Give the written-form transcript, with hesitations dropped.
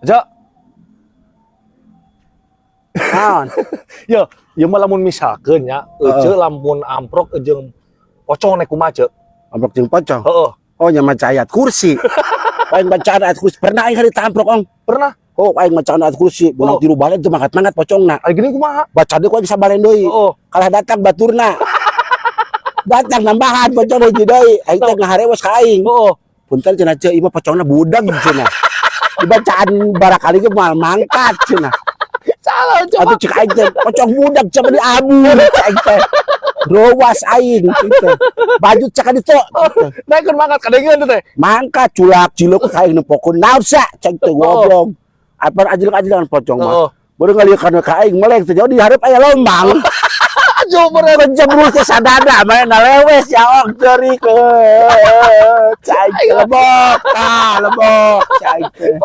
Ja, Naon? Ya, ieu mah lamun misalkeun nya, ece lamun amprok jeung pocong nek kumaha, Ceu? Amprok jeung pocong. Heeh. Oh, nya maca ayat kursi. Aing bacaan ayat kursi. Pernah aing hari tamprok, Ong. Pernah. Oh, aing bacaan ayat kursi. Beunang tilu balik teu mangkat-mangkat pocongna. Ari gini kumaha? Baca deui ku aing sabaren deui. Kalah datang baturna. Datang nambahan pocong hiji deui. Aing teh ngaharewos ka aing. Punten cenah, Ceu, ieu mah pocongna budak cenah. Dibacaan barakali ge moal mangkat cenah. Salah coba. Atuh cek aing teh pocong budak coba diabur cek aing teh. Rowas aing gitu. Baju cek ditu. Gitu. Naikkeun mangkat kadengeun teh. Mangkat culak ciluk ka aing nempokeun naon sia cek teh goblok. Apa ajleng-ajlengan pocong mah. Baru ngalieukan ka aing meleng teh jauh di hareup aya lombang. Ajo meureun. Kejebrus teh sadada mana lewes ya ok ceurikeun. Cai lebok, tah lebok cai teh.